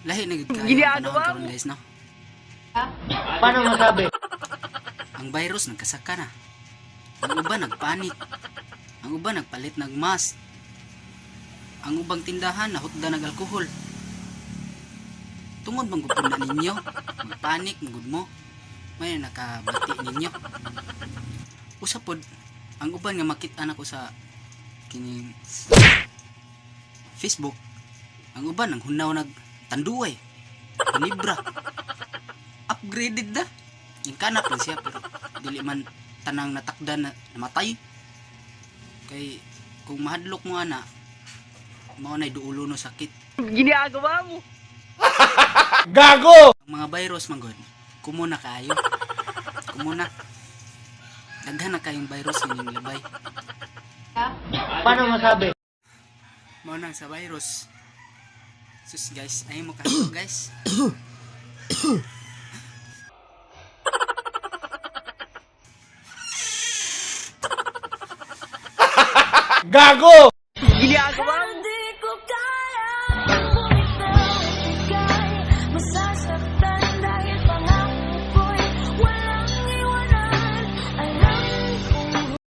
Lahi na gid kaayo ang panahon karon, guys, no? Paano masabi? Ang virus nagkasaka na. Ang uban nagpanik. Ang uban nagpalit nag mask. Ang ubang tindahan nahutda nag alkohol. Tungod bang gupon na ninyo, magpanik magud mo. May nakabati ninyo. Usa pod ang uban nga makita nako sa kining Facebook, ang uban ang hunaw nag Tanduay, Ginebra. Upgraded na. Yung kanap lang siya pero dili man tanang natakdan na namatay. Kay kung mahadlok mo ana, mao nay duulo no sakit. Ginagawa mo. Gago! Ang mga virus man gud, kumuna kaayo. Kumuna. Daghan na kayong virus inyong labay. Paano masabi? Mao nang sa virus. Sus guys, ay mo ka guys. Gago! Ginagawa mo. Hindi ko kaya bumitaw. Ika'y masasaktan.